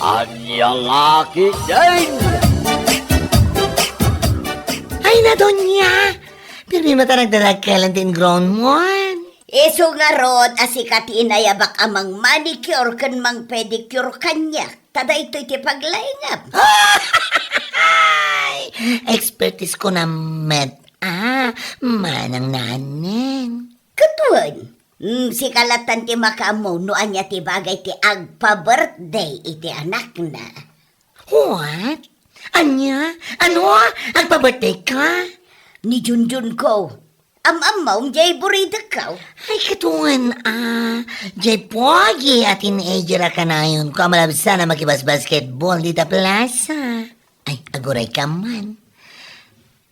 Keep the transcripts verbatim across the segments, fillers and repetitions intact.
Ania nga ketdin? Ay, na, Doña! Pirmi met a nagdadakkel ti ingrown mon. Isu ngarud a sika ti inayabak a mang-manicure ken mang-pedicure kaniak. Ta daytoy ti paglaingam. Ay! Expertise ko na met. Ah, manang naneng. Ket wen, mm, sika lattan ti makaammo no ania ti bagay ti agpa-birthday iti anakna. What? Ania? Ano? Agpa-birthday ka? Ni Junjun ko. Am-ammom, jay buridekko. Ay, ket wen, ah, jay pogi a teenager a kanayonko a malabsan a makibasbasketball dita plaza. Ay, aguray ka man.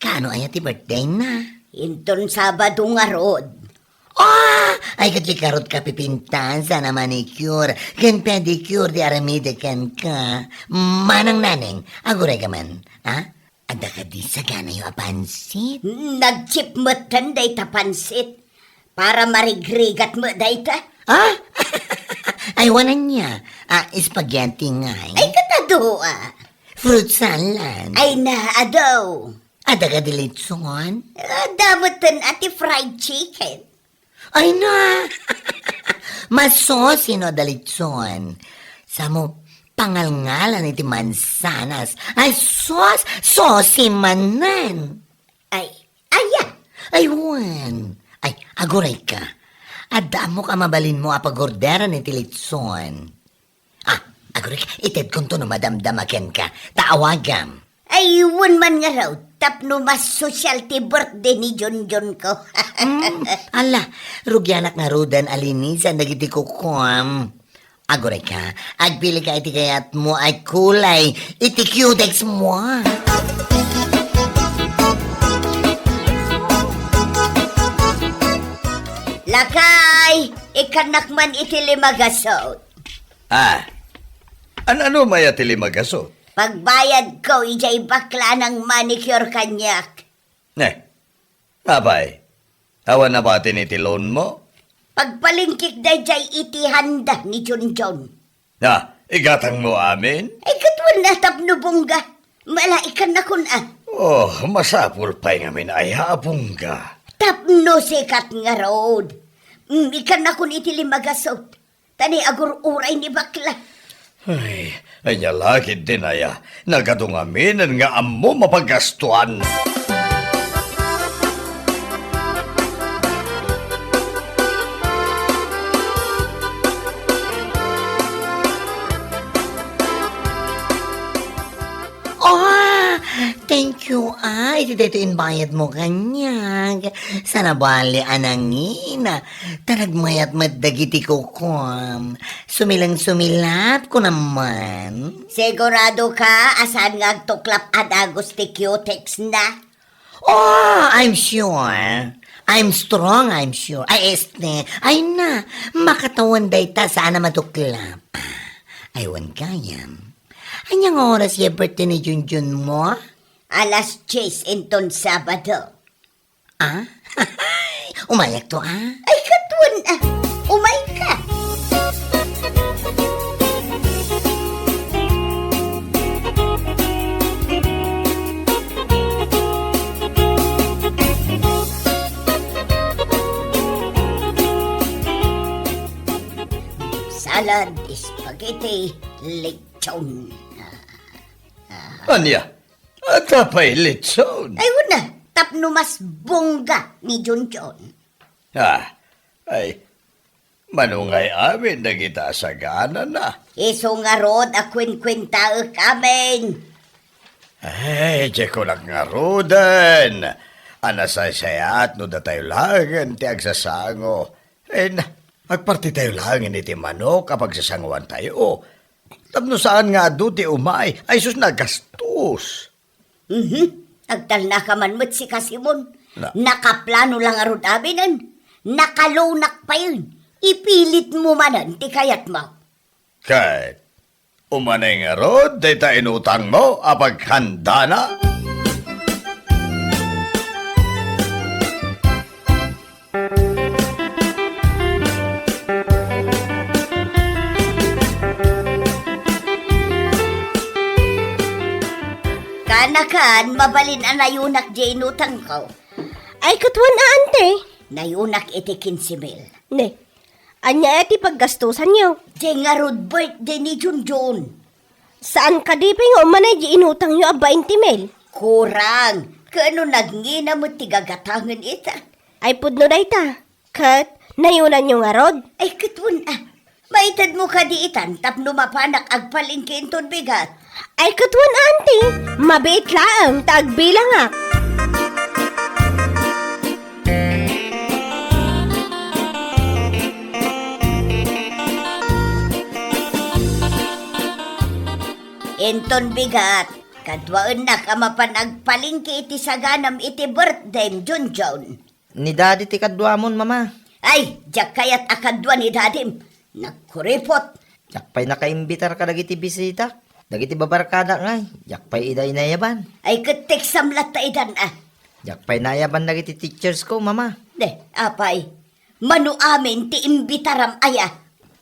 Kaano aya ti birthday na? Inton Sabado ngarud. Ah! Ay, ket di karot ka pipintasan a manicure ken pedicure di aramide kenka. Manang naneng, aguray ka man, ha? Adda kadi saganayo a pansit? Nagchip metten dayta pansit. Para marigrigat met dayta. Ah? Ay, wen ania? Ah, spaghetti ngay? Ay, ket adu, ah. Fruit salad? Ay, na, adu. Adda kadi litson? Adda metten a ti fried chicken. Ay na! Masosi no adda litson. Samo, pangalngalan iti mansanas. Ay sus! Sosi manen! Ay, aya! Ay wen! Ay, aguray ka. Adda ammok a mabalinmo a pagorderan iti litson. Ah, aguray ka, itedkonto no madamdama kenka. Ta awagam. Ay, wen man ngarud, tapno mas sosyal ti birthday ni Junjun ko. Mm, ala, rugianak ngaruden a linisan dagiti kukuam. Aguray ka, agpili ka iti kayatmo a kulay, iti cutex mo. Lakay, ikkannak man iti lima gasut. Ah, an-ano maya ti lima gasut? Pagbayadko idiay bakla a nang-manicure kaniak. Ne, apay, awan nabatin iti loanmo? Pagpalengkek daydiay iti handa ni Junjun. Ah, igatangmo amin? Ay, ket wen a tapno bungga. Mala, ikkannakon a. Oh, masapul pay ngamin aya a bungga. Tapno sikat ngarud. Mm, ikkannakon iti lima gasut. Ta ni agur-uray ni bakla. Ay, ania la ketdin aya, nagadu ngaminen nga ammom a paggastuan. Oh, thank you, ah. Iti daytoy imbayadmo kaniak. Saan a bali a nangina. Ta nagmayat met dagiti kukuam. Sumileng-sumilap ko naman. Sigurado ka a saan nga agtuklap a dagus ti cutex na? Oh, I'm sure. I'm strong, I'm sure. Ay, este. Ay na, makatawan dayta saan a matuklap. Ay, wen gayam. Ania nga oras ti birthday ni Junjun mo? Alas dies inton Sabado. Ah? Umayakto, ah? Ay, ket wen, ah. Umayka. Salad, spaghetti, lechon. Ah, ah. Ania? Adda pay lechon? Ay, wen a, tapno mas bongga ni Junjun. Ah, ay, mano ngay amin dagita a saganana? Isu ngarud a kuenkuentaek amin. Ay, diay kunak ngaruden a nasaysayaat no datayo laengen ti agsasango. Ay na, agpartitayo laengen iti manok a pagsasangoantayo. Tapno saan nga adu ti umay, ay sus, nagastos. Mhm. Agtalnaka man met sika, Simon. Na- Nakaplano la ngarud aminen. Nakalunak payen. Ipilitmo manen ti kayatmo. Ket umanay ngarud dayta inutangmo a paghandana? Kan, mabalin a nayunak diay inutangko. Ay, ket wen a, ante. Nayunak iti kinse mil. Ne, ania ti paggastosanyo? Diay ngarud birthday ni Junjun. Saan kadi pay nga umanay diay inutangyo a bainte mil? Kurang. Ket no nagngina met ti gagatangen ita. Ay, pudno dayta. Ket nayunanyo ngarud? Ay, ket wen a. Maitedmo kadi itan tapno mapanak agpalengke inton bigat? Ay, ket wen a, anti. Mabiit laeng ta agbilangak. Inton bigat, kaduaennak a mapan agpalengke iti saganam iti birthdayem, Junjun. Ni Daddy ti kaduamon, Mama. Ay, diak kayat a kadua ni Dadim. Nagkuripot. Diak pay nakaimbitar kadagiti bisita. Dagiti babarkadak ngay, diak pay ida inayaban. Ay, ket teksam latta idan a. Diak pay naayaban dagiti teachers ko, Mama. De, apay. Mano amin ti imbitaram aya?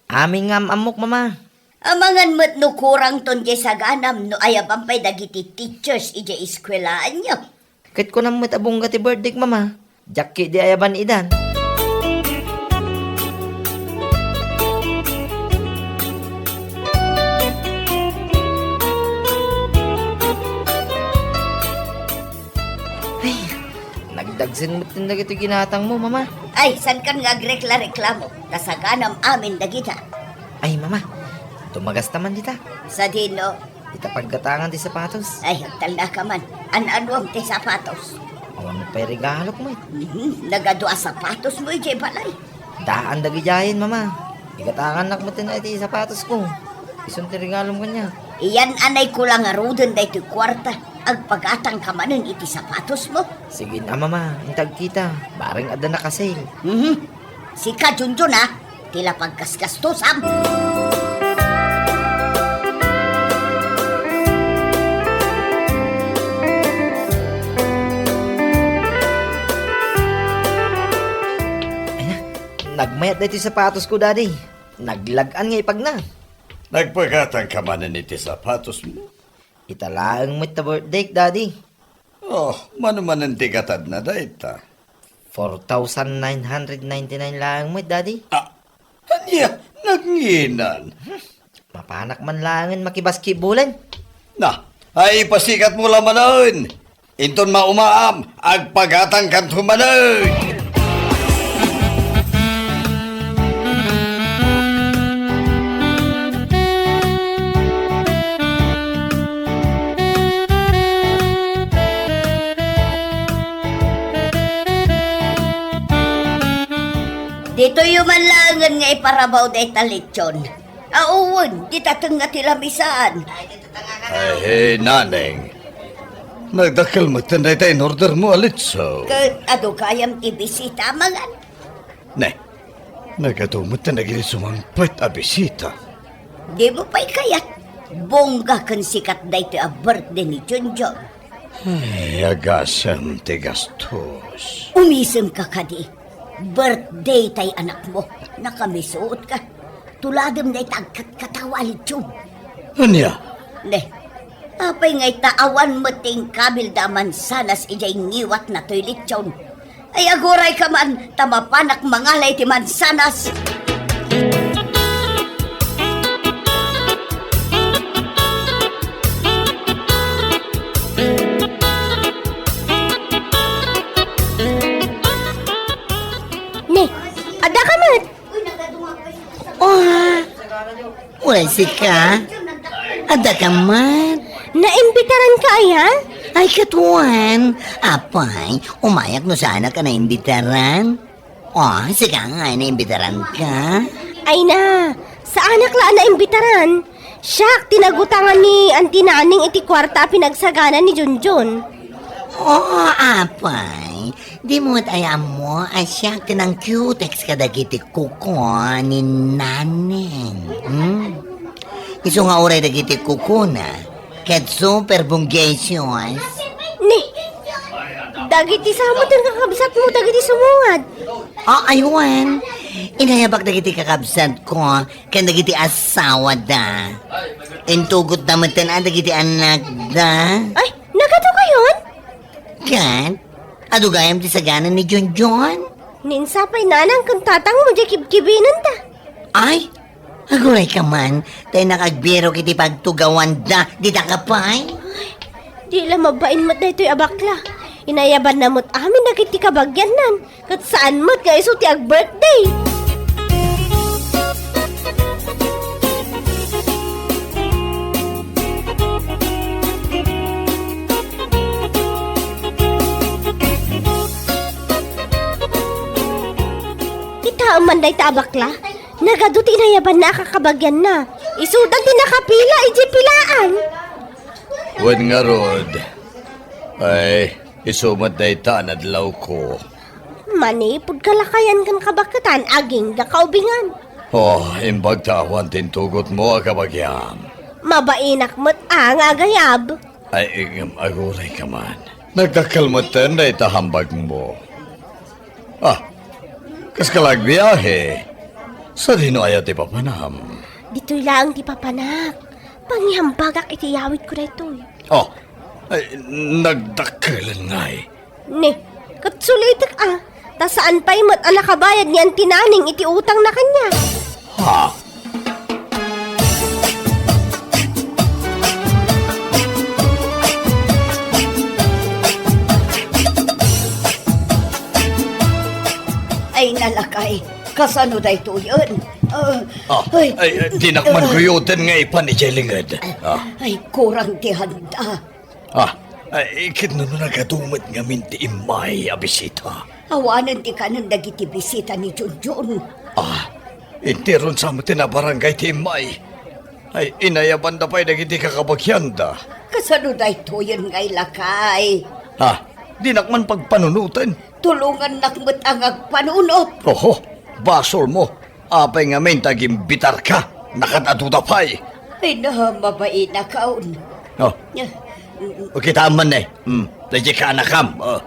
Amin nga am-ammok, Mama. Amangan met no kurangton diay saganam no ayaban pay dagiti teachers idiay eskuelaanyo. Ket kunam met a bungga ti birthdayk, Mama. Diak ketdi ayaban idan. Ay, nagdagsen met dagiti ginatangmo, Mama. Ay, saankan nga agrekla-reklamo, ta saganam amin dagita. Ay, Mama, tumagasta man dita. Sadino? Ita paggatangan ti sapatos. Ay, agtalnaka man. An-anuam ti sapatos? Awan pay regalok met. Mhm, nagadu a sapatosmo idiay balay. Daan dagidiayen, Mama. Igatangannak met iti sapatosko. Isun ti regalom kaniak. Iyan-anayko la ngaruden daytoy kuarta. Agpagatangka manen iti sapatosmo. Sige na, Mama. Inta agkita. Bareng adda naka-sale. Mhm. Sika, Junjun, a, ti la paggasgastosam. Ay na, nagmayat daytoy sapatosko, Daddy. Naglag-an nga ipagna. Nagpagatangka manen iti sapatosmo? Ita laeng met ta birthdayk, Daddy. Oh, mano manen ti gatadna dayta? Four thousand nine hundred ninety-nine laeng met, Daddy. Ah, ania, nagnginan? Mapanak man laengen makibasketballen. Na, ay, ipasikatmo la manen. Inton maumaam, agpagatangkanto manen. Ditoyyo man laengen nga iparabaw dayta litson. Awan, dita tengnga ti lamisaan. Ay, Naneng. Nagdakkel metten dayta in-ordermo a litson. Ket adu gayam ti bisita, mangan. Ne, nagadu metten dagiti sumangpet a bisita. Dimo pay kayat? Bongga ken sikat daytoy a birthday ni Junjun. Ay, agasem ti gastos. Umisemka kadi. Birthday tay anakmo. Nakamisuotka. Tuladem dayta agkatkatawa a litson. Ania? Ne, apay ngay ta awan met ti inkabilda a mansanas idiay ngiwatna toy litson? Ay, agurayka man, ta mapanak mangala iti mansanas. Ne, adda ka met? Oh, uray sika? Adda ka met? Naimbitaran ka aya? Ay, ket wen. Apay, umayak no saanak a naimbitaran. Oh, sika nga naimbitaran ka? Ay na, saanak la a naimbitaran. Siak ti nagutangan ni Auntie Naneng iti kuarta a pinagsagana ni Junjun. Oh, apay. Dimo met aya ammo a siak ti nangkiutex kadagiti kuko ni Naneng. Hmm? Isu nga uray dagiti kukona, ket super bonggacious. Ni, dagiti sa met ti kakabsatmo dagiti sumungad. Ah, ay wen. Inayabak dagiti kakabsatko ken dagiti asawada. Intugotda metten a dagiti anakda. Ay, nagadu Payon? Ket, adu gayam ti sagana ni Junjun? Ni insa pay nanang ken tatangmo diay kibkibinenda. Ay, aguray ka man, tay nakagbiarok iti pagtugawanda, dita ka pay? Ay, di la mabain met daytoy a bakla. Inayabanna met amin dagiti kabagiannan. Ket saan met nga isu ti ag-birthday. Kitaem man dayta a bakla, nagadu ti inayabanna a kakabagianna. Isudan ti nakapila idiay pilaan. Wen ngarud, ay, isu met dayta a nadlawko. Manipud kalakayan ken kabaketan, agingga kaubingan. Oh, imbag ta awan ti intugotmo a kabagiam. Mabainak met a nga agayab. Ay, ngem aguray ka man. Nagdakkel metten dayta hambagmo. Ah, kas ka la agbiahe? Sadino aya ti papanam? Ditoy laeng ti papanak. Pangihambagak iti yawidko daytoy. Oh, ay, nagdakkelen ngay. Ne, ket sulitek a, ta saan pay met a nakabayad ni Auntie Naning iti utangna kaniak. Ha? Ay, nalakay, kasano daytoyen? Ah, Ah, ay, ay, dinak man ah, guyoten nga ipan idiay linged. Ah. Ay, kurang ti handa. Ah, ay, ket no nagadu met ngamin ti immay a bisita? Awanen ti kanen dagiti bisita ni Junjun. Ah, interon sa met ti nabarangay ti immay. Ay, inayabanda pay dagiti kakabagianda. Kasano daytoyen ngay, lakay? Ha? Dinak man pagpanunoten. Tulongannak met a nga agpanunot. Oho, basolmo. Apay ngamin ta agimbitarka? Nakaad-aduda pay. Ay, na, mabainakon. Oh. Eh, O, kitaem man ne. Hmm, daydiay kaanakam. Oh.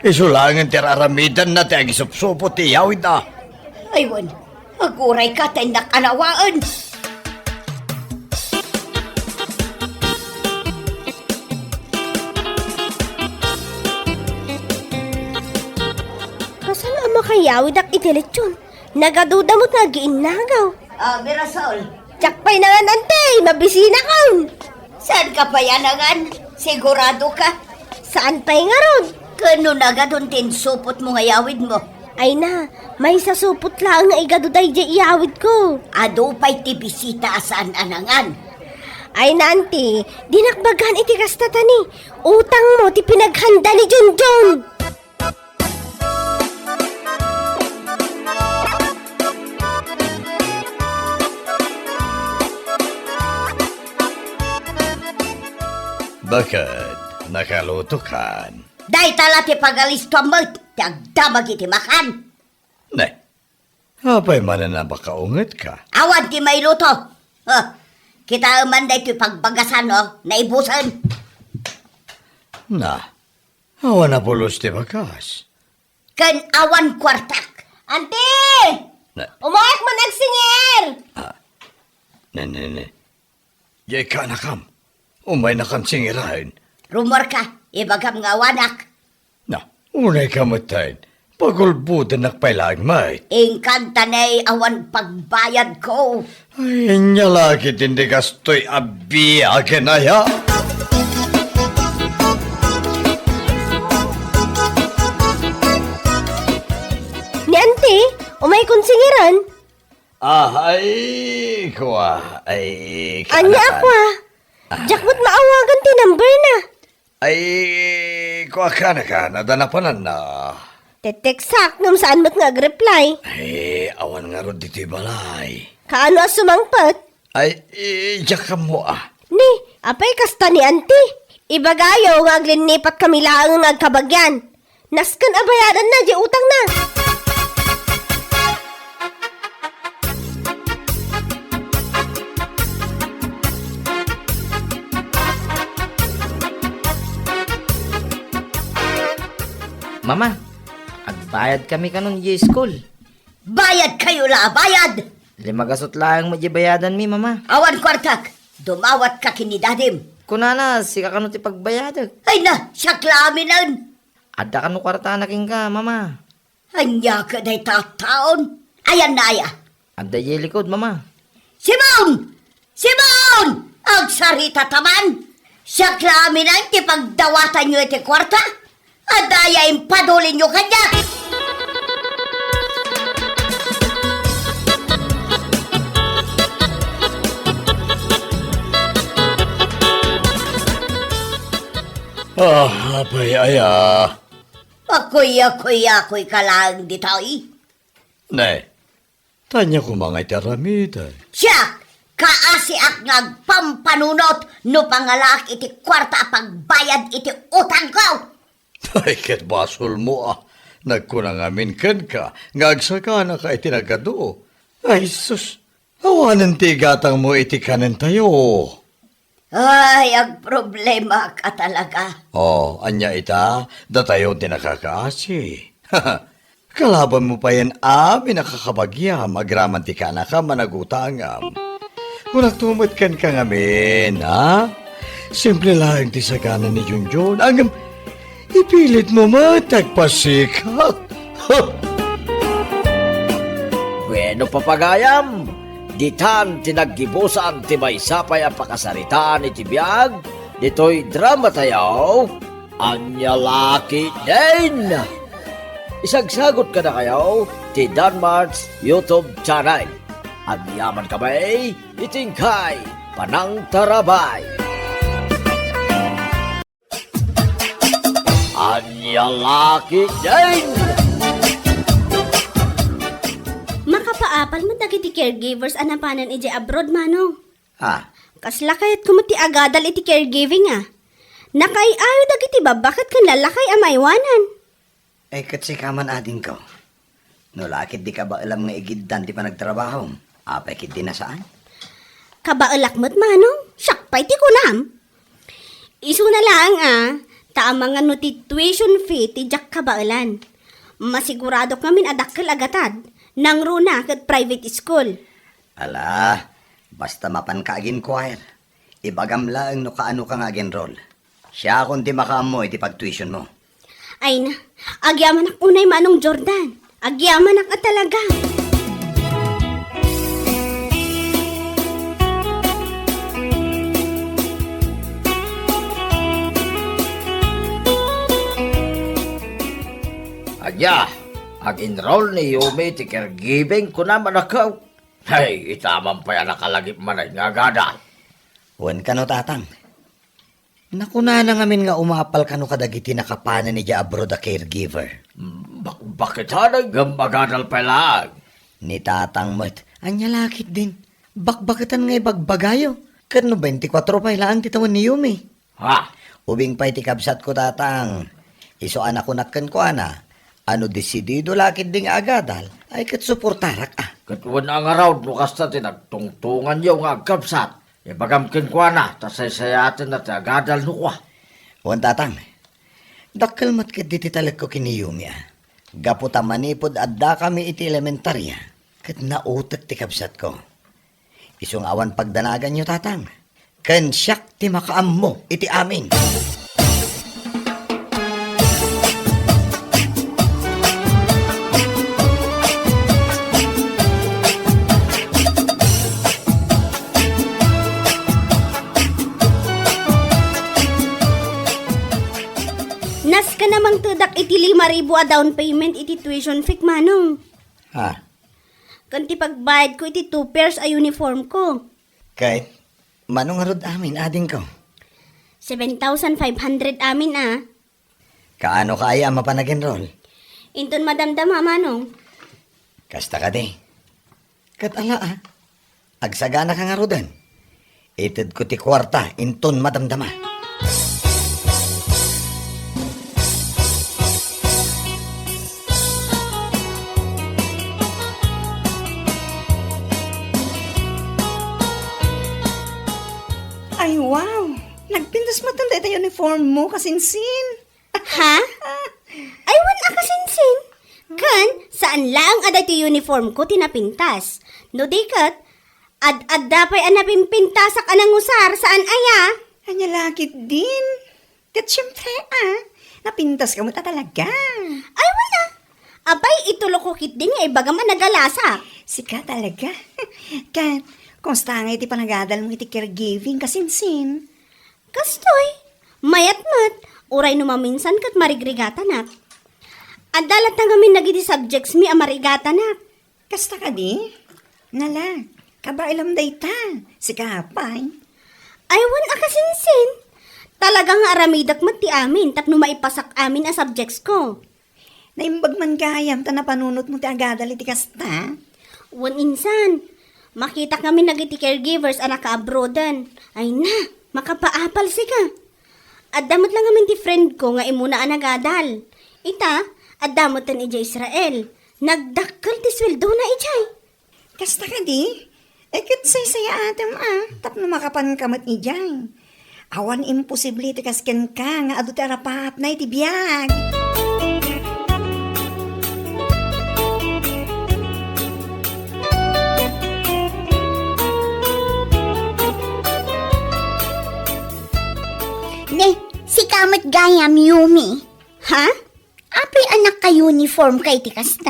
Isu laengen ti ar-aramidenna ti agisupsupot ti yawidna. Ay, wen, agurayka ta innak a nawaen. Kasano a makayawidak iti lechon? Nagaduda met nga agiinnagaw. Ah, Mirasol. Diak pay nangan, Auntie, mabisinakon. Saan ka pay a nangan? Sigurado ka? Saan pay ngarud? Ken no nagadun ti insupotmo nga yawidmo? Ay na, maisasupot laeng nga igadu daydiay iyawidko. Adu pay ti bisita a saan a nangan. Ay na, Auntie, dinak bagaan iti kasta ta ni. Utangmo ti pinaghanda ni Junjun. Bakit? Nakalutokan? Dayta la ti pagalistoam met ti agdamag iti makan. Ne, apay manen a makaungetka? Awan ti mailuto. Oh, kitaem man daytoy pagbagasan, oh, naibusen. Na, awan a pulos ti bagas. Ken awan kuartak. Auntie! Na- Umayek man agsingir! Ah, ne, ne, ne. Diay kaanakam. Umaynakan singiraen. Rummuarka, ibagam nga awanak. Na, unayka metten. Pagulbodennak pay laeng met. Inkan ta ne, awan pagbayadko. Ay, ania la ket indi kastoy a biagen aya? Ni Auntie, umaykon singiran? Ah, ay, kua, ay, ania a kua? Ah. Diak met maawagan ti number na. Ay, kua, kana ka, nadanapanan na. Teteksak, ngem saan met nga agreply. Ay, awan ngarud ditoy balay. Kaano a sumangpet? Ay, i-, diak ammo, ah. Ni, apay kasta ni Auntie? Ibagayo nga aglinnipat kami laeng nga agkabagian. Nasken a bayadanna diay utangna. Mama, agbayad kami kanon diay school. Bayad kayo la a bayad! Lima gasut laeng met diay bayadanmi, Mama. Awan kuartak! Dumawatka ken ni Dadim. Kunana, sika kano ti pagbayadek. Ay na, siak la aminen. Adda kano kuartana kenka, Mama? Ania kadi dayta a taon? Ayanna aya? Adda idiay likod, Mama. Simon! Simon! Agsarita ta man! Siak la aminen ti pagdawatanyo iti kuarta? Adda aya impadulinyo kaniak? Ah, apay aya? Pakuyakuyakoyka laeng ditoy. Ne, ania koma nga iti aramidek? Siak, kaasiak nga agpampanunot no pangalaak iti kuarta a pagbayad iti utangko. Ay, ket basolmo a nagkuna ngamin kenka nga agsaganaka iti nagadu. Ay, sus, awanen ti igatangmo iti kanentayo. Ay, agproblemaak a talaga. Oh, ania ita? Datayo ti nakakaasi. Kalabanmo payen amin a kakabagiam agraman ti kanaka managutangam. Kunakto met kenka ngamin, ha? Simple laeng ti sagana ni Junjun. Ngem ipilitmo met ti agpasikak. Bueno, papagayam, ditan ti naggibusan ti maysa pay a pakasaritaan iti biag ditoy dramatayo, Ania La Ketdin! Isagsagut kadakayo ti Danmart's YouTube channel. Agyamankami iti inkay panangtarabay. Ania La Ketdin! Makapaapal met dagiti caregivers a napanan idiay abroad, Manong. Ah. Kasla kayatko met ti agadal iti caregiving a. Nakaay-ayo dagiti babba ket ken lallakay a maiwanan. Ay, ket sika man, adingko. No la ketdi kabaelam nga igiddan ti panagtrabahom, apay ketdi a saan? Kabaelak met, Manong. Siak pay ti kunam. Isuna laeng a, ta amangan no ti tuition fee ti diak kabaelan. Masiguradok ngamin a dakkel a gatad, nangruna ket private school. Ala, basta mapanka ag-inquire. Ibagam laeng no kaanoka nga ag-enroll. Siakon ti makaammo iti pagtuitionmo. Ay na, agyamanak unay, Manong Jordan. Agyamanak a talaga. Ania, ag-enroll ni Yumi ti caregiving, kunam, anakem? Hay, ita man pay a nakalagip manen nga agadal. Wen kano, tatang. Nakunana ngamin nga umapal kano kadagiti nakapanan idiay abroad a caregiver. Bakbaketan, ngem agadal pay laeng. Ni tatang met, ania la ketdin? Bakbaketan nga ibagbagayo. Ket no twenty-four pay laeng ti tawen ni Yumi. Ha? Ubing pay ti kabsatko, tatang. Isu a nakunak kenkuana, a no desidido la ketdi nga agadal, ay ket suportarak a. Ket wen a ngarud no kasta ti nagtungtonganyo nga agkabsat, ibagam kenkuana ta saysayatenna ti agadal no kua. Wen, tatang. Dakkel met ketdi ti talekko ken ni Yumi a. Gapu ta manipud addakami iti elementaria, ket nautek ti kabsatko. Isu nga awan pagdanaganyo, tatang. Ken siak ti makaammo iti amin. Nasken a mangtedak iti lima ribu a down payment iti tuition fee, Manong. Ha? Ken ti pagbayadko iti two pairs a uniformko. Ket, mano ngarud amin, adingko? Seven thousand five hundred amin a. Kaano ka aya a mapan ag-enroll? Inton madamdama, Manong. Kasta kadi. Ket ala a. Agsaganaka ngaruden. Itedko ti kuarta inton madamdama. Ay, wow! Nagpintas met dayta uniform mo, kasinsin. Ha? Ay, wen a kasinsin. Ken, saan laeng a daytoy uniformko ti napintas. No di ket, ad-adda pay a napimpintasak a nangusar, saan aya? Ania la ketdin? Ket siempre, a, napintaska met a talaga. Ay, wala. Apay, itulokko ketdin nga ibagam a nagalasak. Sika talaga. Ket, kumusta ngay ti panagadalmo iti caregiving, kasinsin? Kastoy, mayat met, uray no maminsan ket marigrigatanak. Adda latta ngamin dagiti subjectsmi a marigatanak. Kasta kadi? Nala, kabaelam dayta. Sika pay? Ay, wen a kasinsin. Talaga nga aramidek met ti amin tapno maipasak amin a subjectsko. Naimbag man gayam ta napanunotmo ti agadal iti kasta? Wen insan. Makitak ngamin dagiti caregivers a naka-abroaden. Ay na, makapaapal sika. Adda met la ngamin ti friendko nga immuna a nagadal. Ita, adda metten idiay Israel. Nagdakkel ti sueldona idiay. Kasta kadi? E ket saysayaatem a, tapno makapanka met idiay. Awan imposible ti kas kenka nga adu ti arapaatna iti biag. Ne, sika met gayam, Yumi. Ha? Apay a naka-uniform ka iti kasta?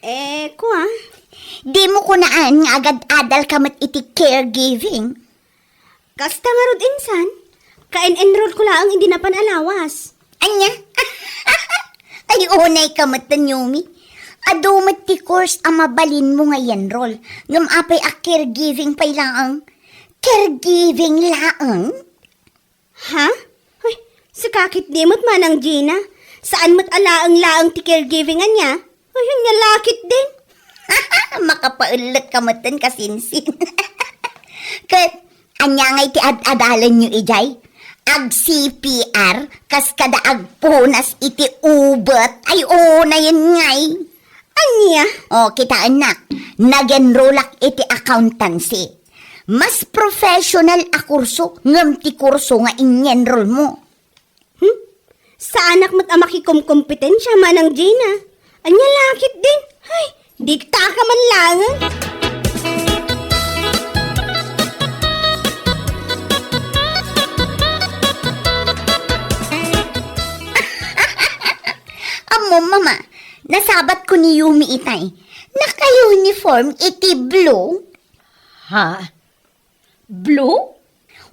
Eh, kua? Dimo kunaan nga agad-adal ka met iti caregiving? Kasta ngarud insan, ka-enroll ko laeng idi napan a lawas. Ania? Ay, unay ka met, Yumi. Adu met ti course a mabalinmo nga i-enroll. Ngem apay a caregiving pay laeng? Caregiving laeng? Ha? Ay, sika ketdi met, Manang Gina. Saan met a laeng-laeng ti caregiving ania? Ay, ania la ketdin? Makapaellek ka metten, kasinsin. Ket, ania ngay ti ad-adalenyo idiay? Ag-C P R, kas kada agpunas iti ubet. Ay, unayen ngay. Ania? O, kitaennak, nag-enrollak iti accountancy. Mas professional a kurso ngem ti kurso nga in-enrollmo. Hmm? Saanak met a makikomkompetensya, Manang Gina. Ania la ketdin? Ay, dita ka man laeng. Ammo, Mama, nasabatko ni Yumi itay. Naka-uniform iti blue. Ha? Blue?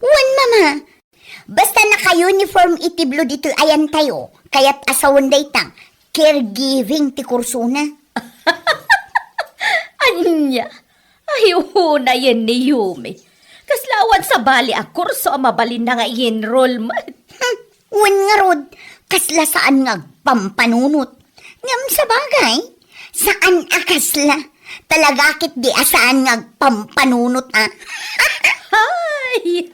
Wen, Mama. Basta naka-uniform iti blue ditoy ayantayo, kayat a sawen dayta, caregiving ti kursona. Ania? Ay, unayen ni Yumi. Kasla awan sabali a kurso a mabalinna nga i-enroll met. Hmm, wen ngarud, kasla saan nga agpampanunot. Ngem sabagay, saan a kasla. Talaga ketdi a saan nga agpampanunot, a. Ay,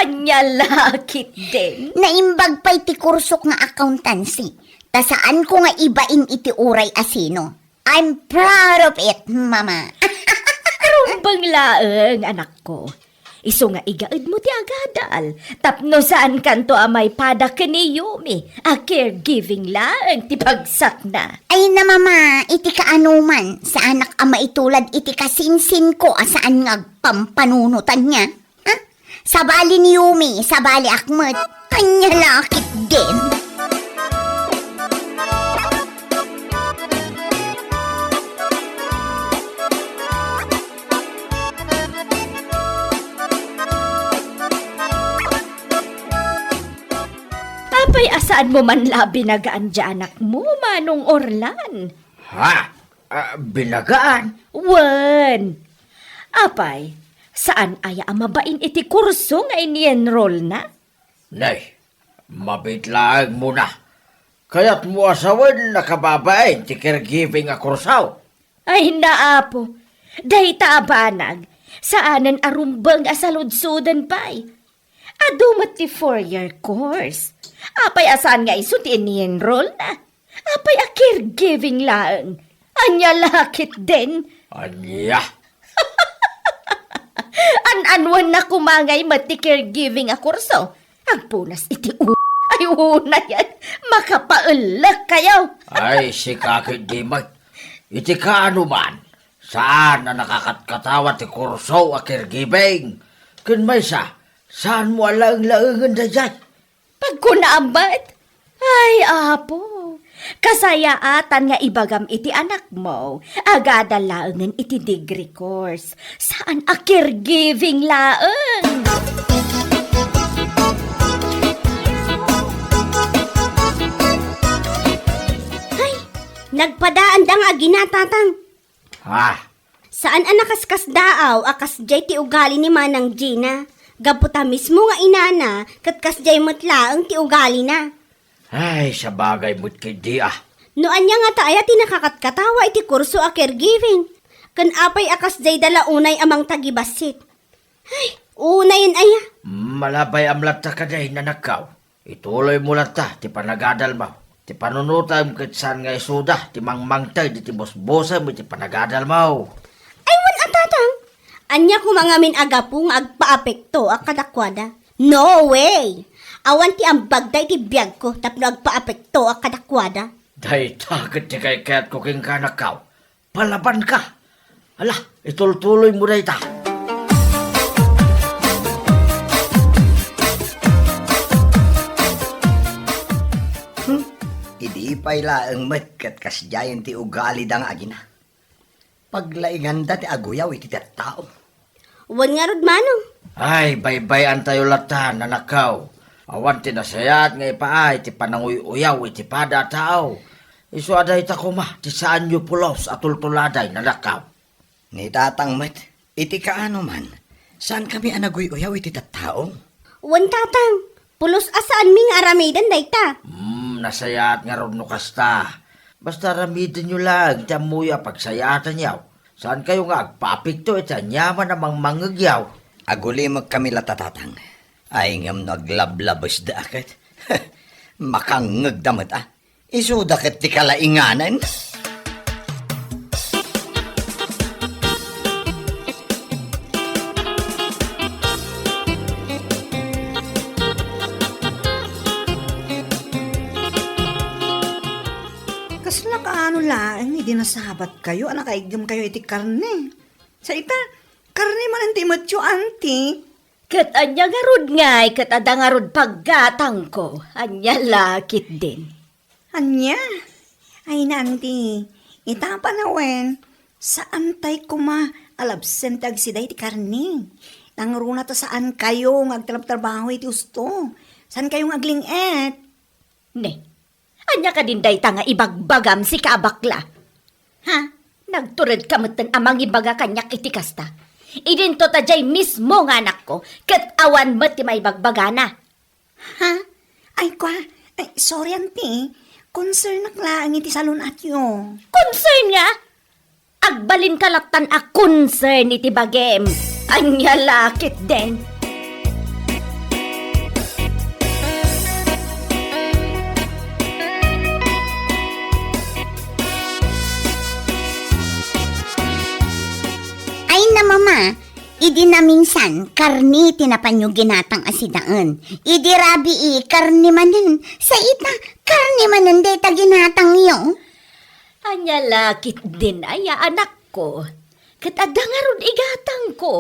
ania la ketdin? Naimbag pay ti kursok nga accountancy. Ta saanko nga ibain iti uray a sino. I'm proud of it, Mama. Rumbeng laeng, anakko. Isu nga igaedmo ti agadal, tapno saankanto a maipada ken ni Yumi a caregiving laeng ti pagsakna. Ay na, Mama, iti kaanoman, saanak a maitulad iti kasinsinko a saan nga agpampanunotan niya. Ha? Sabali ni Yumi, sabaliak met. Ania la ketdin? Apay a saanmo man la binagaan diay anakmo, Manong Orlan? Ha? Ah, binagaan? Wen. Apay, saan aya a mabain iti kurso nga ini-enrollna? Nay, mabiit laeng muna. Kayatmo a sawen a kababain ti caregiving a kurso? Ay, na, Apo. Dayta a banag, saanen a rumbeng a saludsoden pay. Adu met ti four-year course. Apay a saan nga isu ti ini-enrollna? Apay a caregiving laeng? Ania la ketdin? Ania? An-anwenna koma ngay met ti caregiving a kurso. Agpunas iti u-, ay, unayen, makapaellek kayo. Ay, sika ketdi met. Iti kaanoman, saan a nakakatkatawa ti kurso a caregiving. Ken maysa, Saanmo a laeng-laengen daydiay? Pagkunaam met. Ay, Apo, kasayaatan nga ibagam iti anakmo, agadal laengen iti degree course. Saan a caregiving laeng. Ay, nagpadaanda nga agina, Tatang. Ha? Saan a nakaskasdaaw a kasdiay ti ugali ni Manang Gina, gapu ta mismo nga inana ket kasdiay met laeng ti ugalina. Ay, sabagay met ketdi a. No ania ngata aya ti nakakatkatawa iti kurso a caregiving? Ken apay a kasdiay da la unay a mangtagibassit? Ay, unayen aya. Malabay-am latta kadi, nanakkaw. Ituloymo latta ti panagadalmo. Ti panunotem ket saan nga isuda ti mangmangted iti busbusem iti panagadalmo. Ay, wen a, Tatang. Ania koma ngamin a gapu nga agpaapekto a kadakuada? No way! Awan ti ambagda iti biagko tapno agpaapekto a kadakuada. Dayta ket ti kaykayatko kenka, nakkaw. Palabanka. Ala, itultuloymo dayta. Hmm? Idi pay laeng met ket kasdiayen ti ugalida nga agina. Paglainganda ti aguyaw iti tattao. Wen ngarud, Manong. Ay, baybay-antayo latta, nanakkaw. Awan ti nasayaat nga ipaay ti pananguy-uyaw iti pada a tao. Isu a dayta koma ti saanyo pulos a tultuladay, nanakkaw. Ni Tatang met, iti kaano man, saankami a naguy-uyaw iti tattao. Wen, Tatang, pulos a saanmi nga aramiden dayta. Hmm, nasayaat ngarud no kasta. Basta aramidenyo laeng ti ammoyo a pagsayaatanyo. Saankayo nga agpaapekto iti aniaman a mangmangngegyo. Agulimekkami latta, Tatang. Ay, ngem no aglablabesda a ket, makangngegda met a. Isuda ket ti kalainganen. Kasla kaano laeng idi nasabatkayo a nakaiggemkayo iti karne? Sa ita, karne manen ti metyo, anti. Ket ania ngarud ngay ket adda ngarud paggatangko? Ania la ketdin? Ania? Ay, nanti, ita panawen, saantay koma a labsen ti agsida iti karne. Nangruna ta saankayo nga agtrabtrabaho iti usto. Saankayo nga agling-et. Ne, ania kadin dayta nga ibagbagam, sika a bakla? Ha? Nagturedka metten a mangibaga kaniak iti kasta. Idinto ta diay mismo nga anakko, ket awan met ti maibagbagana. Ha? Ay, kua, ay, sorry, anti. Concernak laeng iti salun-atyo. Concern nga? Agbalinka lattan a concern iti bagim. Ania la ketdin? Ay, na, Mama, idi naminsan, karne ti napanyo ginatang a sidaen. Idi rabii, karne manen. Sa ita, karne manen dayta ginatangyo. Ania la ketdin aya, anakko? Ket adda ngarud igatangko.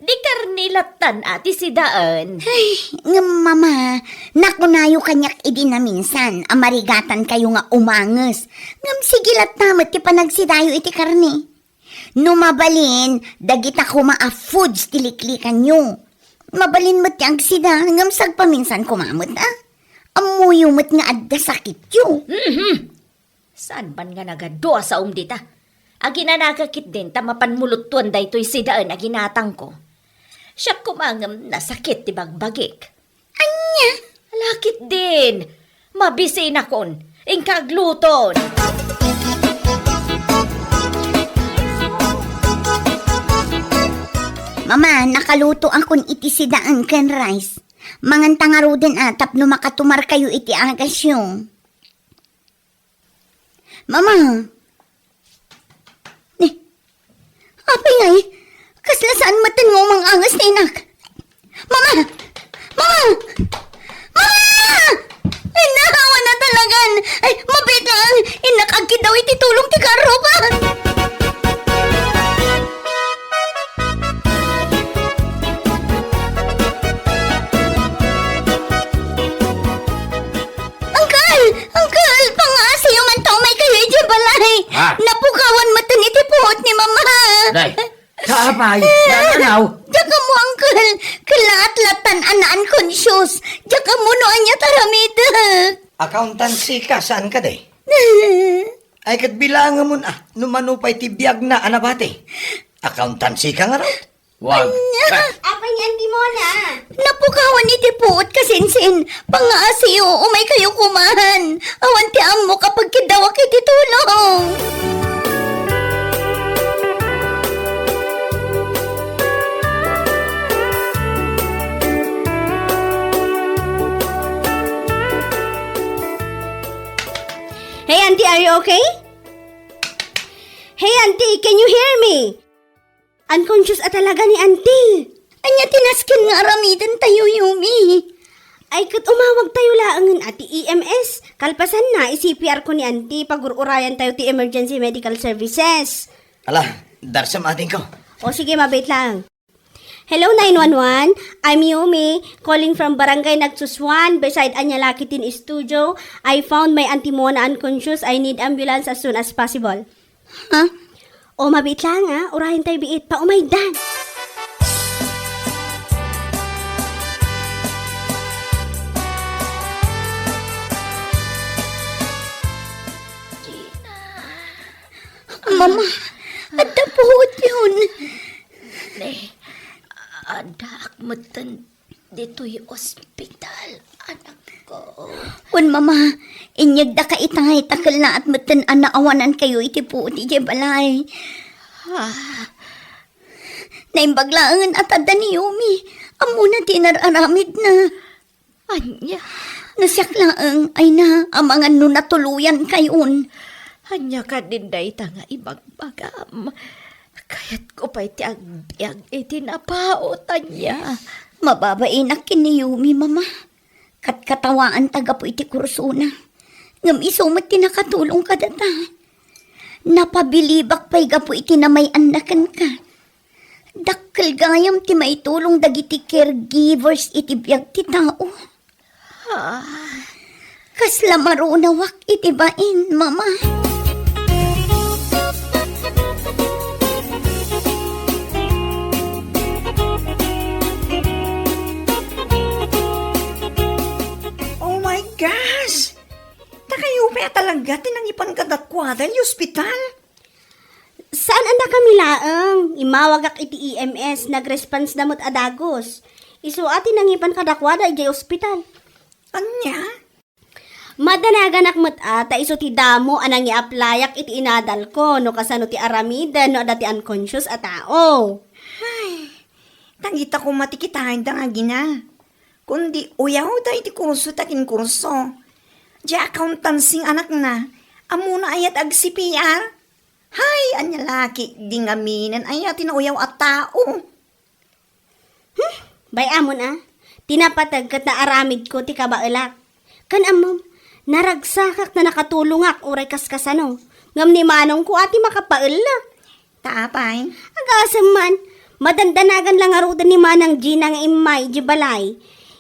Di karne lattan a ti sidaen. Ay, ngem, Mama, nakunayo kaniak idi naminsan a marigatankayo nga umanges. Ngem sige latta met ti panagsidayo iti karne. No mabalin, dagita koma a foods ti liklikanyo. Mabalin met ti agsida, ngem sagpaminsan koma met, a. Ammoyo met nga adda sakityo. Mhm. Saan man nga nagadu a saom dita? Aginanaga ketdin ta mapan muluttuan daytoy sidaen a ginatangko. Siak koma ngem nasakit ti bagbagik. Ania? Ala ketdin! Mabisinakon! Inka agluton! Mama, nakalutoakon iti sidaen ken rice. Manganta ngaruden a tapno makatumarkayo iti agasyo. Mama! Ni, apay ngay? Kasla saan metten nga umanganges ti inak? Mama! Mama! Mama! Ay, naawa na talagan! Ay, mabiit lang! Innak agkidaw iti tulong ti karruba! Ay, naanaw? Diak ammo, uncle. Kelaat lattan a na-unconscious. Diak ammo no ania ti aramidek. Accountancy ka, saan ka, day? Ay, ket bilangemon, ah, no mano pay ti biagna a nabati. Accountancy ka ngarud? Wag. Ania? Apay ni Auntie Mona? Napukawan iti puot ka, Sinsin. Pangngaasiyo, umaykayo koman. Awan ti ammok a pagkiddawak iti tulong. Hey, Auntie, are you okay? Hey, Auntie, can you hear me? Unconscious a talaga ni Auntie. Ania ti nasken nga aramidentayo, Yumi? Ay, ket umawagtayo laengen a ti E M S. Kalpasanna, i-C P R ko ni Auntie, pagur-urayantayo ti emergency medical services. Ala, darsem, adingko. O sige, mabait lang. Hello, nine one one. I'm Yumi, calling from Barangay Nagsusuan, beside Anyalaki Teen Studio. I found my Auntie Mona unconscious. I need ambulance as soon as possible. Ha? O, mabait lang, ah. Urayan tayo biit. Paumaydan. Mama, adda puot yun. Ne, addaak metten ditoy ospital, anakko. Wen, Mama, inyegdaka itay ta kellaat metten a naawanankayo iti puot idiay balay. Ah. Naimbag laengen a tadda ni Yumi. Ammona ti inar-aramidna. Ania? No siak laeng, ay na, amangan no natuloyankayon. Ania kadin dayta nga ibagbagam? Kayatko pay ti agbiag iti napaut, ania? Mababainak ken ni Yumi, Mama. Katkatawaanta gapu iti kursona. Ngem isu met ti nakatulong kadata. Napabilibak pay gapu iti namay-anna kenka. Dakkel gayam ti maitulong dagiti caregivers iti biag ti tao. Ah. Kasla marunawak iti bain, Mama. Oh my gosh! Ta kayo pay a talaga ti nangipan kadakuada iti ospital? Saan a nakami laeng. Immawagak iti E M S, nagresponse da met a dagus. Isu a ti nangipan kadakuada idiay ospital. Ania? Madanaganak met a, ta isu ti damo a nangiaplayak iti inadalko no kasano ti aramiden no adda ti unconscious a tao. Ay, dagita koma ti kitaenna nga agina. Kundi uyawda iti kurso ta kin kurso. Diay accountancy nga anakna, ammona aya ti ag-C P R? Hay, ania la ketdi ngaminen aya ti nauyaw a tao? Hmm, bay-amon a, ti napateg ket naaramidko ti kabaelak. Ken ammom, naragsakak ta nakatulongak uray kaskasano, ngem ni manongko a ti makapaellek. Ta apay? Agasem man, madandanagan la ngaruden ni Manang Gina nga immay idiay balay.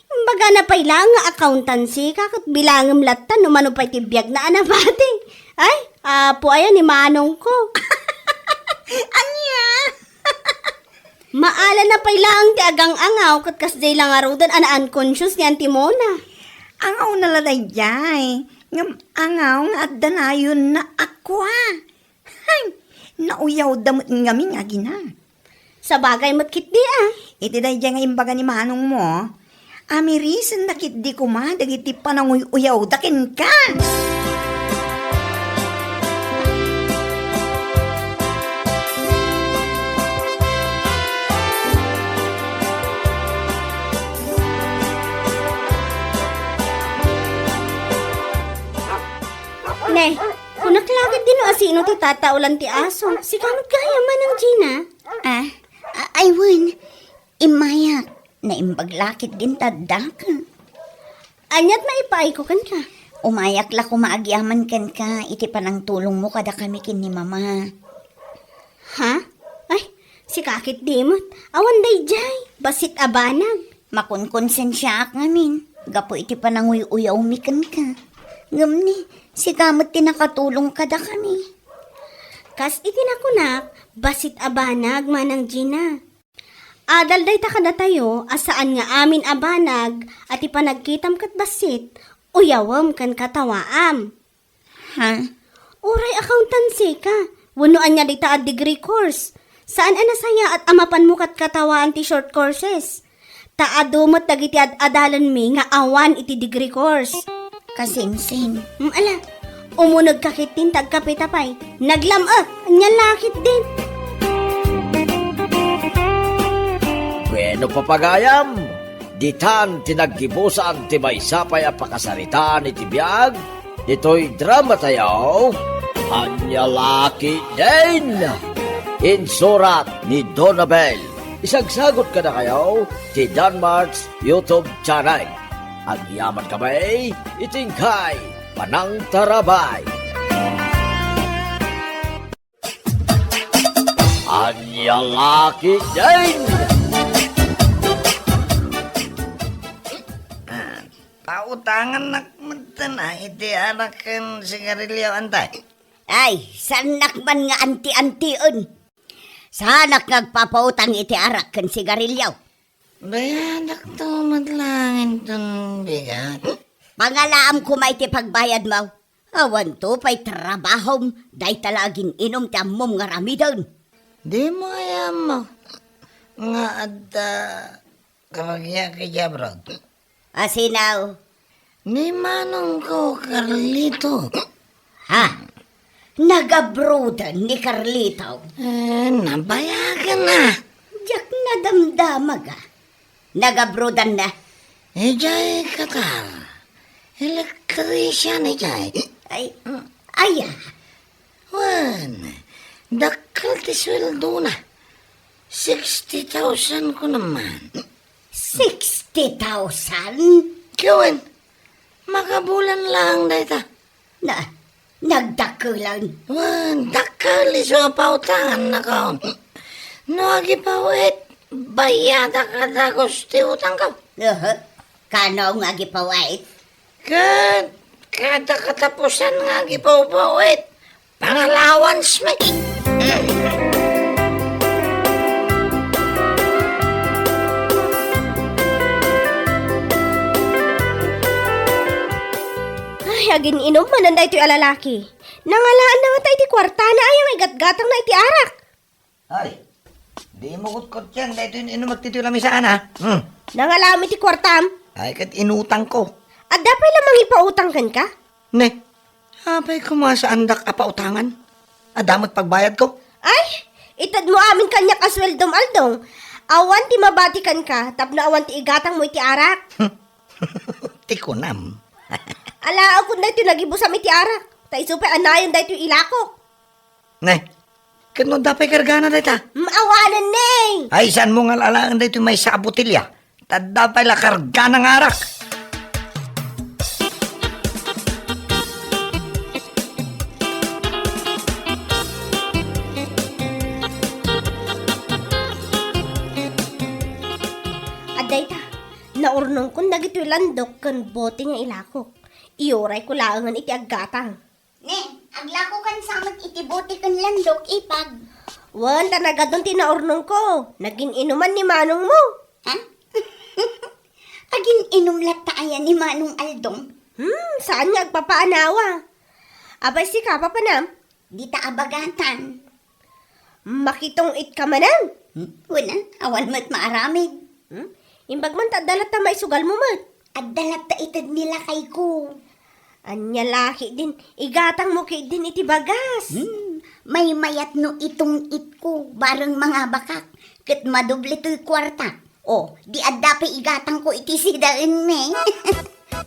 Imbagana pay laeng nga accountancy ka ket bilangem latta no mano pay ti biagna a nabati. Ay, apo aya ni manongko. Ania? Maalana pay laeng ti agang-angaw ket kasdiay la ngaruden a na-unconscious ni Auntie Mona. Angawna la daydiay, ngem angaw nga adda nayonna a kua. Hay, nauyawda met ngamin nga agina. Sabagay met ketdi a. Iti daydiay nga imbaga ni manongmo, amirisenna ketdi koma dagiti pananguy-uyawda kenka. Ne, kunak la ketdi no asino ti tataolan ti aso. Sika met gayam, Manang Gina. Ah, a-, ay wen, immayak. Naimbag la ketdin ti addaka. Ania ti maipaayko kenka? Umayak la koma agyaman kenka iti panangtulongmo kadakami ken ni Mama. Ha? Ay, sika ketdi met. Awan daydiay. Bassit a banag. Makonkonsensiaak ngamin gapu iti pananguy-uyawmi kenka. Ngem ni, sika met ti nakatulong kadakami. Kas iti nakunak, bassit a banag, Manang Gina. Adal dayta kadatayo a saan nga amin a banag a ti panagkitam ket bassit, uyawem ken katawaam. Ha? Uray accountancy ka, wenno ania dayta a degree course. Saan a nasayaat a mapanmo ket katawaan ti short courses. Ta adu met dagiti ad-adalanmi nga awan iti degree course. Kasingsing. Mm, ala, umunegka ketdin ta agkapita pay. Naglam-ek, ania la ketdin. Bueno, papagayam, ditan ti naggibusan ti maysa pay a pakasaritaan iti biag ditoy dramatayo, Ania La Ketdin. Insurat ni Donabel. Isagsagot kadakayo ti Danmart's YouTube channel. Agyaman kami iti inkay panangtarabay. Ania La Ketdin. Ah, pautangannak metten a iti arak ken sigarilio, antay. Ay, saannak man nga anti-antien. Saanak nga agpapautang iti arak ken sigarilio. Bayadakto met laeng inton bigat. Pangalaam koma iti pagbayadmo. Awanto pay trabahom, dayta la agin-inum ti ammom nga aramiden. Dimo aya ammo nga adda kabagiak idiay abroad? Asino? Ni manongko, Carlito. Ha? Nagabroaden ni Carlito? Eh, nabayagen na. Diak nadamdama, ga. Nagabroaden na? Idiay Qatar. Electrician idiay. Ay, aya? Wen, dakkel ti sueldona. Sixty thousand ko naman. Sixty thousand? Ket wen, makabulan laeng dayta. Na, nagdakkelan. Wen, dakkel isu a pautangannakon. No agipaw-it, bayadak a dagus ti utangko. Aha. Kano nga agipaw-it? Ket kada katapusan nga agipaw-it, pangalawansmi. Ay, agin-inum manen daytoy a lalaki. Nangalaanna ngata iti kuartana aya nga igatgatangna iti arak. Ay, di mo kutkutyan daytoy inumek ditoy lamisaan, ha? Hmm. Nangalaam iti kuartam? Ay, ket inutangko. Adda pay la mangipautang kenka? Ne, apay koma saandak a pautangan? Adda met pagbayadko? Ay, itedmo amin kaniak a sueldom, Aldong. Awan ti mabati kenka tapno awan ti igatangmo iti arak. Ti kunam. Alaekon daytoy nagibusam iti arak. Ta isu pay a nayon daytoy ilakok. Ne, ket no adda pay kargana dayta? Mm, awanen ne. Ay, saanmo nga al-alaen daytoy maysa a botelya? Ta adda pay la kargana nga arak. Adda ita, naurnongkon dagitoy landok ken bote nga ilakok. Iurayko laengen iti aggatang. Ne, aglakokan sa met iti bote ken landok, ipag. Wen, ta nagadun ti naurnongko. Nagin-inuman ni manongmo. Ha? Agin-inum latta aya ni Manong Aldong? Hmm, saan nga agpapaanawa. Apay sika, papanam? Dita a bagatan. Makitong-itka manen? Hmm? Wen, awan met maaramid. Hmm? Imbag man ta adda latta maisugalmo met. Adda latta ited ni lakayko. Ania la ketdin, igatangmo ketdin iti bagas. Hmm, maymayat no itong-itko, bareng mangabakak, ket madoble toy kuarta. O, di adda pay igatangko iti sidaenmi.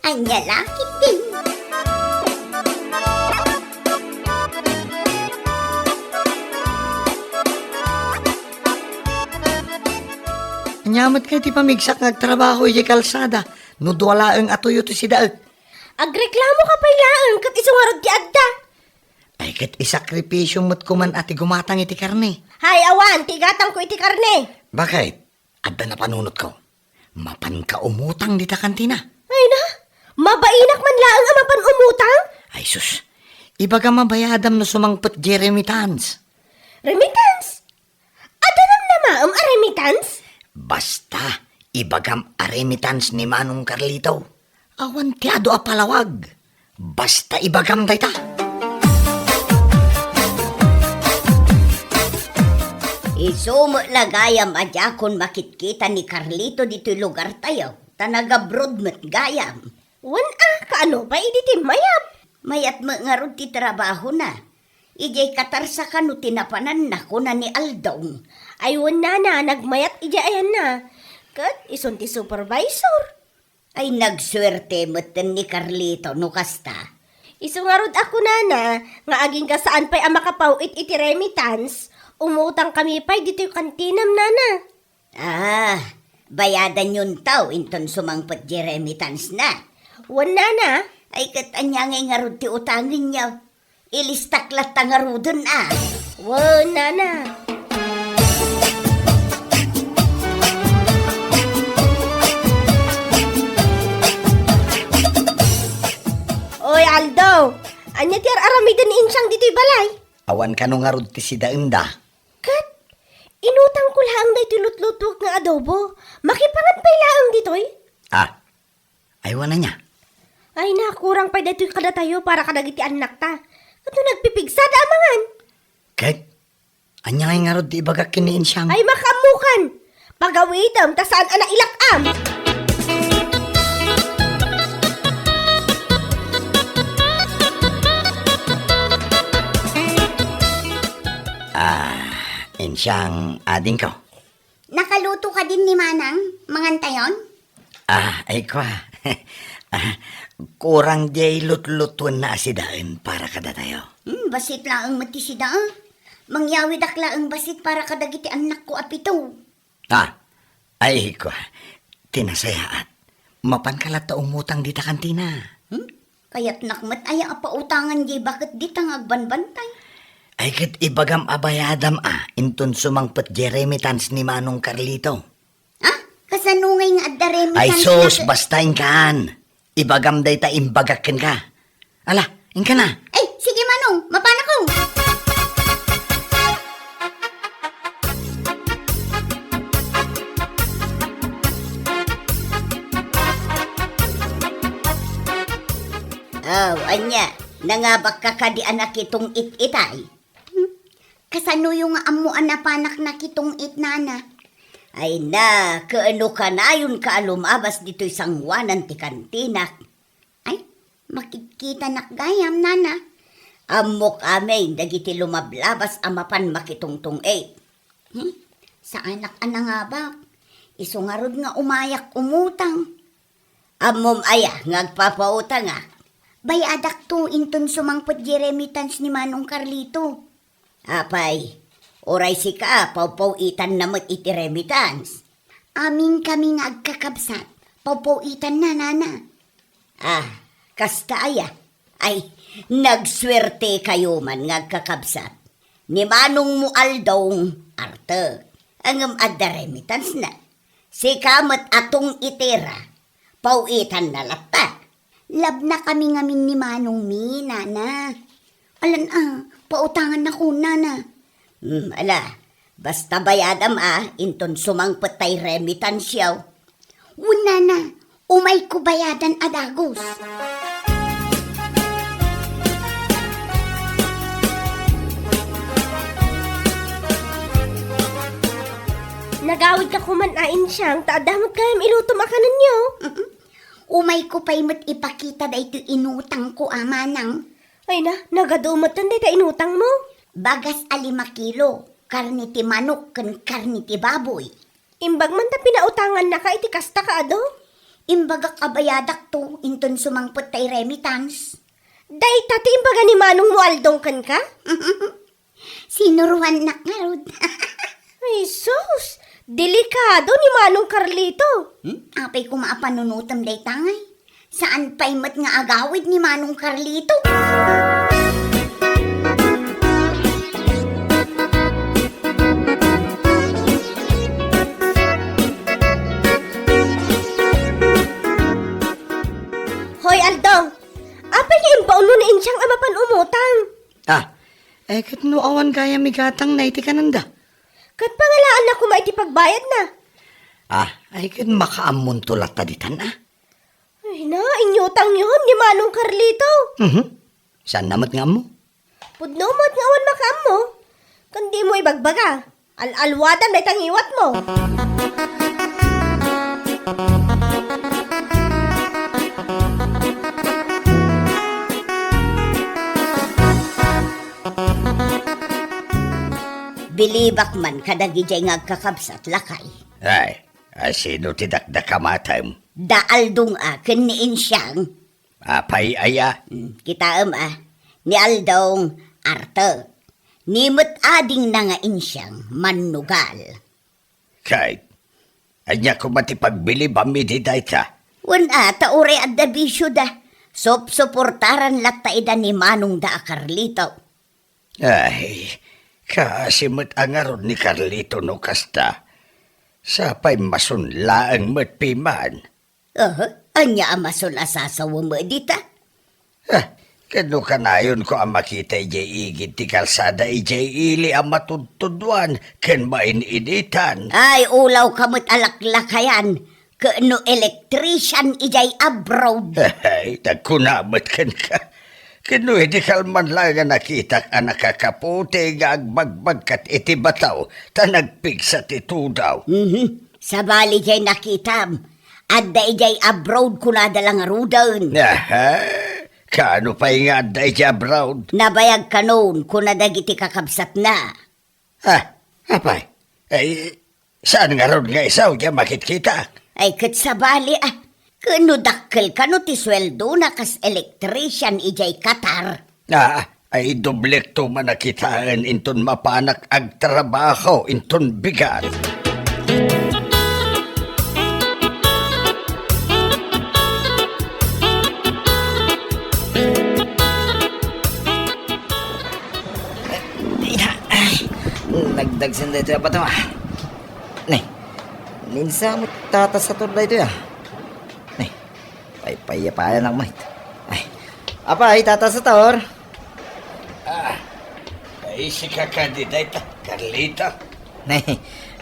Ania la ketdin. Ania met kay ti pamigsak nga agtrabaho idiay kalsada no dua laeng a tuyo ti sidaek? Agreklamoka pay laeng ket isu ngarud ti adda. Ay, ket isakripisio met koman a ti gumatang iti karne. Hay, awan ti igatangko iti karne. Bakit? Adda napanunotko. Mapanka umutang dita kantina. Ay na, mabainak man laeng a mapan umutang? Ay sus, ibaga mabayadam no sumangpet diay remittance. Remittance? Adda namnamaem a remittance? Basta, ibagam a remittance ni Manong Carlito. Awan ti adu a palawag. Basta ibagam dayta. Isu met la gayam a diakon makitkita ni Carlito ditoy lugartayo, ta nag-abroad met gayam. Wen a, kaano pay idi ti mayat? Mayat met ngarud ti trabahona. Idiay Qatar sa kano ti napananna, kuna ni Aldong. Ay, wen nana, nagmayat idiay ayanna. Ket isun ti supervisor. Ay, nagsuerte metten ni Carlito no kasta. Isu ngarud a kunana nga agingga saan pay a makapaw-it iti remittance, umutang kami pay ditoy kantinam, nana. Ah, bayadanyon taw inton sumangpet di remittance na. Wen, nana. Ay, ket ania ngay ngarud ti utangenyo? Ilistak latta ngaruden a. Wen, nana. Oy, Aldo! Ania ti ar-aramiden ni Insiang ditoy balay? Awan kano ngarud ti sidaenda. Ket, inutangko laeng daytoy lutlutuek nga adobo. Makipangan pay laeng ditoy? Ah, ay, wen ania? Ay, nakurang pay daytoy kadatayo para kadagiti annakta. Ket no nagpipigsada a mangan? Ket, ania ngay ngarud ti ibagak ken ni Insiang? Ay, makaammokan! Pagawitem ta saan a nailak-am! Ah, Insiang adingko. Nakaluto kadin ni Manang, mangantayon? Ah, ay kwa. Ah, kurang diay lutlutuenna a sidaen para kadatayo. Hmm, bassit laeng met ti sida. Mangyawidak laeng bassit para kadagiti annakko a pito. Ah, ay kwa. Ti nasayaat. Mapanka latta umutang dita kantina. Hmm? Kayatnak met aya a pautangan diay baket dita nga agbanbantay. Ay, ket ibagam a bayadam a, inton sumangpet diay remittance ni Manong Carlito. Ah? Kasano ngay nga adda remittance? Ay, sus, na- basta inkan. Ibagam dayta imbagak kenka. Ala, inka na. Ay, sige, Manong, mapanakon. Aw, ania, nangabakka kadi a nakitong-it itay? Hmm? Kasanoyo nga ammo a napanak nakitong-it, nana? Ay na, kaano kanayonka a lumabas ditoy sangoanan ti kantinak? Ay, makitkitanak gayam, nana. Ammok amin dagiti lumablabas a mapan makitongtong-it. Hmm? Saanak a nangabak. Isu ngarud nga umayak umutang. Ammom aya nga agpapautangak? Bayadakto inton sumangpet di remittance ni Manong Carlito. Apay, uray sika, pawpaw-itanna met iti remittance. Amin kami nga agkakabsat, pawpaw-itanna, nana. Ah, kasta aya? Ay, nagsuertekayo man nga agkakabsat. Ni manongmo Aldong, artek. Ngem adda remittance na. Sika met a tong-itira, paw-itanna latta. Labnakami ngamin ni manongmi, nana. Alan a, pautangannakon, nana. Hmm, ala, basta bayadam a, inton sumangpet tay remittance-yo. Wen, nana, umayko bayadan a dagus. Nagawidka koman a, Insiang, ta adda met gayam ilutom a kanenyo. Mm-mm. Umayko pay met ipakita daytoy inutangko a manang. Ay na, nagadu metten dayta inutangmo. Bagas a lima kilo, karne ti manok ken karne ti baboy. Imbag man ta pinautangannaka iti kasta ka adu? Imbagak a bayadakto inton sumangpet tay remittance. Dayta ti imbaga ni manongmo Aldong kenka? Sinuroannak ngarud. Ay, sus! Delikado ni Manong Carlito. Hmm? Apay koma a panunotem dayta ngay? Saan pay met nga agawid ni Manong Carlito? Hoy, Aldong! Apay nga impaunmo ni Insiang a mapan umutang? Ah, eh, ket no awan gayam igatangna iti kanenda? Ket pangalaanna koma iti pagbayadna. Ah, ay ken makaammonto latta ditan, ah? Ay na, inyutangyon ni Manong Carlito. Mhm. Saanna met nga ammo? Pudno met nga awan makaammo. Ken dimo ibagbaga. Al-alwadam dayta ngiwatmo. Bilibak man kadagidiay nga agkakabsat, lakay. Ay, asino ti dakdakamatem? Da Aldong a ken ni Insiang. Apay aya? Hmm, kitaem a, ni Aldong, artek. Ni met adingna nga Insiang, mannugal. Ket, ania koma ti pagbilibam idi dayta? Wen a, ta uray adda bisioda. Supsuportaran latta ida ni manongda a Carlito. Ay, kaasi met a ngarud ni Carlito no kasta. Sapay mason laeng met piman. Aha, ania a mason a sasawem dita? Ah, ket no kanayonko a makita idiay igid ti kalsada idiay ili a matudtuduan ken main-initan. Ay, ulawka met a laklakayan, ket no electrician idiay abroad. Ay, nagkuna met kenka. Ket no idi kalman laeng a nakitak a nakakaputi nga agbagbagkat iti bataw, ta nagpigsa ti tudaw. Mhm. Sabali diay nakitam, adda idiay abroad kunada la ngaruden. Aha, kaano pay nga adda idiay abroad? Nabayag kanon, kuna dagiti kakabsatna. Ah, apay? Ay, saan ngarud nga isu diay makitkitak? Ay, ket sabali, ah. Ket no dakkel kano ti sueldona kas electrician idiay Qatar. Ah, ay doblekto man a kitaen inton mapanak agtrabaho inton bigat. Ay, nagdagsen daytoy a bato, ah. Ne, ninsa met Tata Sator daytoy, ah. Ne, paypayapayanak met. Ay, apay, Tata Sator? Ah, ay, sika kadi dayta, Carlito. Ne,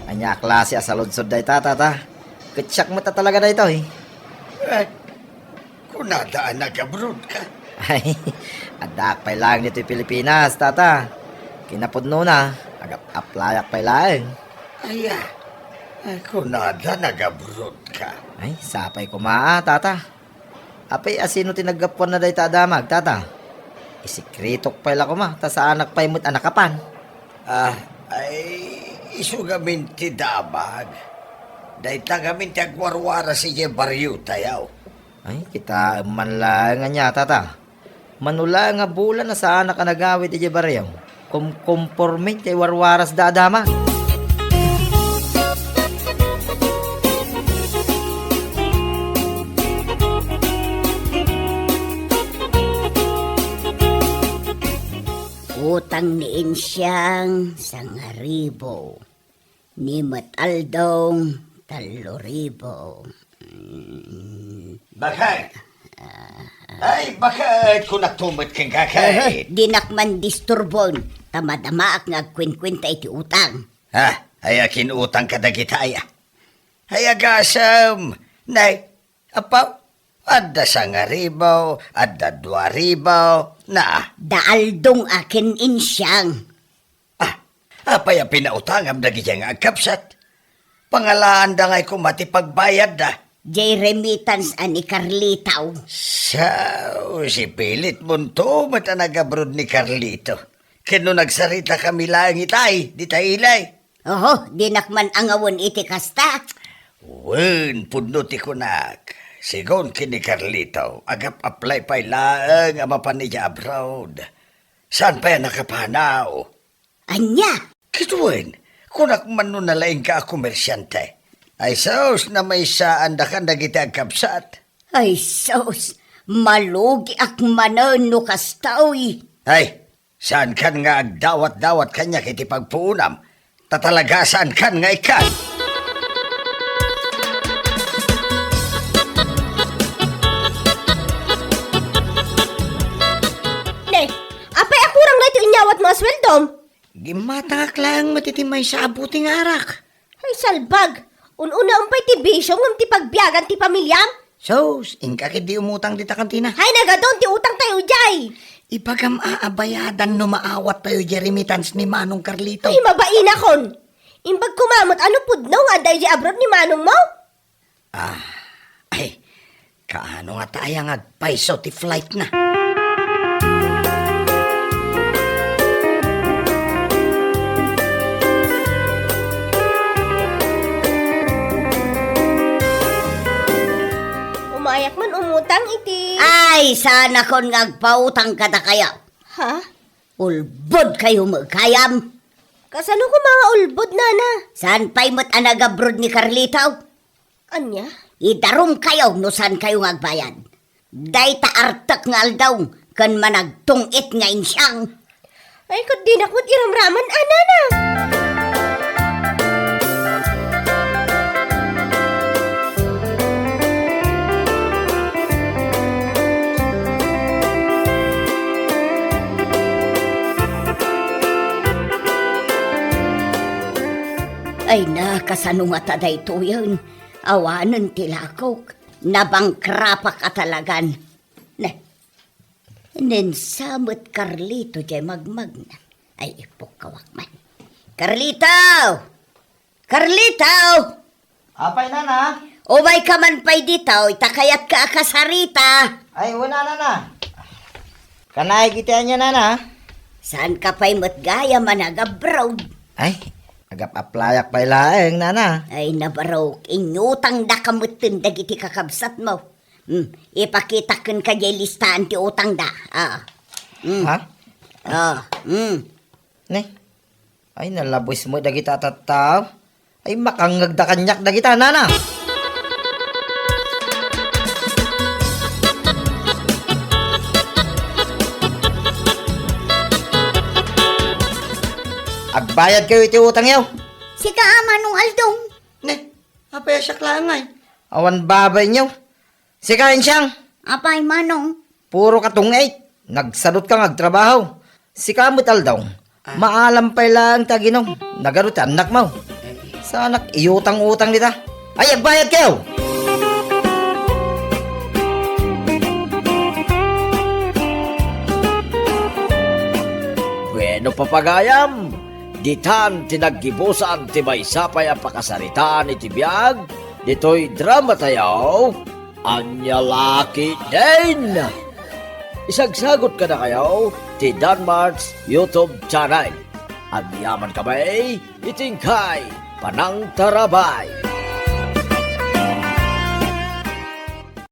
ania a klase a saludsod dayta, Tata? Ket siak met a talaga daytoy. Eh, kunada a nag-abroad ka? Ay, addaak pay laeng ditoy Pilipinas, Tata. Kinapudnona, agap-aplayak pay laeng. Aya, ay, kunada nag-abroad ka? Ay, sapay koma, ah, Tata. Apay, asino ti naggapuanna dayta a damag, Tata? Isikretok pay la koma, ta saanak pay met a nakapan. Ah, ay, isu ngamin ti damag. Dayta ngamin ti agwarwaras idiay bariotayo. Ay, kitaem man laeng ania, Tata. Mano laeng a bulan a saanak a nagawid idiay barrio. Kumkomporme ti warwarasda a damag. Utang ni Insiang, sangaribu. Ni met Aldong, tallo ribu. Mm. Bakit? Ay, bakit? Kunakto met kenka, kay. Dinak man disturbon, ta madamaak nga agkuenkuenta iti utang. Ha? Ay, akin utang kadagita, ay, ah. Ay, agasem. Nay, apaw, adda sangaribu, adda dua ribu, na. Da Aldong akin Insiang. Ah, apay a pinautangam dagidiay nga agkabsat? Pangalaanda ngay koma ti pagbayadda. Jay remittance a ni Carlito. Sao, sipilitmonto met a nag-abroad ni Carlito. Ken no nagsaritakami laeng itay, dita ilay. Oho, dinak man angawen iti kasta. Wen, pudno ti kunak. Sigun ken ni Carlito, agap-apply pay laeng a mapan idiay abroad. Saan pay a nakapanaw? Ania? Ket wen, kunak man no nalaingka a komersiante. Ay sus, namaysaandakan dagiti agkabsat. Ay sus, malugiak manen no kasta, uy. Ay, saankan nga agdawat-dawat kaniak iti pagpuonam, ta talaga saankan nga ikkan. Ne, apay a kurang daytoy inyawatmo a sueldom? Gimmatangak laeng met iti maysa a buti nga arak. Ay, salbag! Un-unaem pay ti bisio ngem ti pagbiagan ti pamiliam? Sus, inka ketdi umutang dita kantina. Hay, nagadun ti utangtayo jay. Ibagam a abayadan no maawat tayo jay remittance ni Manong Carlito. Ay, mabainakon. Imbag koma met a no pudno nga adda jay abroad ni manongmo? Ah, ay, kaano ngata aya nga agpayso ti flight na? Umayak man umutang iti Ay, saanakon nga agpautang kadakayo. Ha? Ulbod kayo met gayam. Kasano koma nga ulbod, nana? Saan pay met a nagabroad ni Carlito? Ania? Idarum kayo no saan kayo nga agbayad. Dayta artek nga aldaw ken managtung-it nga insiang. Ay, ket dinak met iramraman, a, nana. Ay, nakasano ngata daytoyen? Awanen ti lakok. Nabangkrapak a talagan. Ne, nensa met Carlito jay magmagna. Ay, ipukkawak man. Carlito! Carlito! Apay, nana? Umayka man pay ditoy, ta kayatka a kasarita. Ay, wen a, nana. Kanayek iti ania, nana? Saanka pay met gayam a nagabroad? Ay, agap-aplayak pay laeng, nana. Ay, nabarok, inyutangdaka metten dagiti kakabsatmo. Hmm, ipakitak kenka jay listaan ti utangda. Ah. Hmm. Ha? Ah, hmm. Ne? Ay, nalabes met dagita a tattao. Ay, makangngegda kaniak dagita, nana. Agbayad kayo iti utangyo. Sika, Manong Aldong. Ne, apay a siak laeng ngay? Awan babayyo. Sika, Insiang. Apay, Manong? Puro ka tungit. Nagsadutka nga agtrabaho. Sika met, Aldong. Ah. Maalam pay laeng ti aginom. Nagadu ti annakmo. Eh. Saanak iutang-utang dita. Ay, agbayad kayo! Bueno, papagayam, ditan ti naggibusan ti maysa pay a pakasaritaan iti biag ditoy drama tayo. Ania la ketdin? Isagsagot kadakayo ti Danmart's YouTube channel. Agyaman kami iti inkay panangtarabay.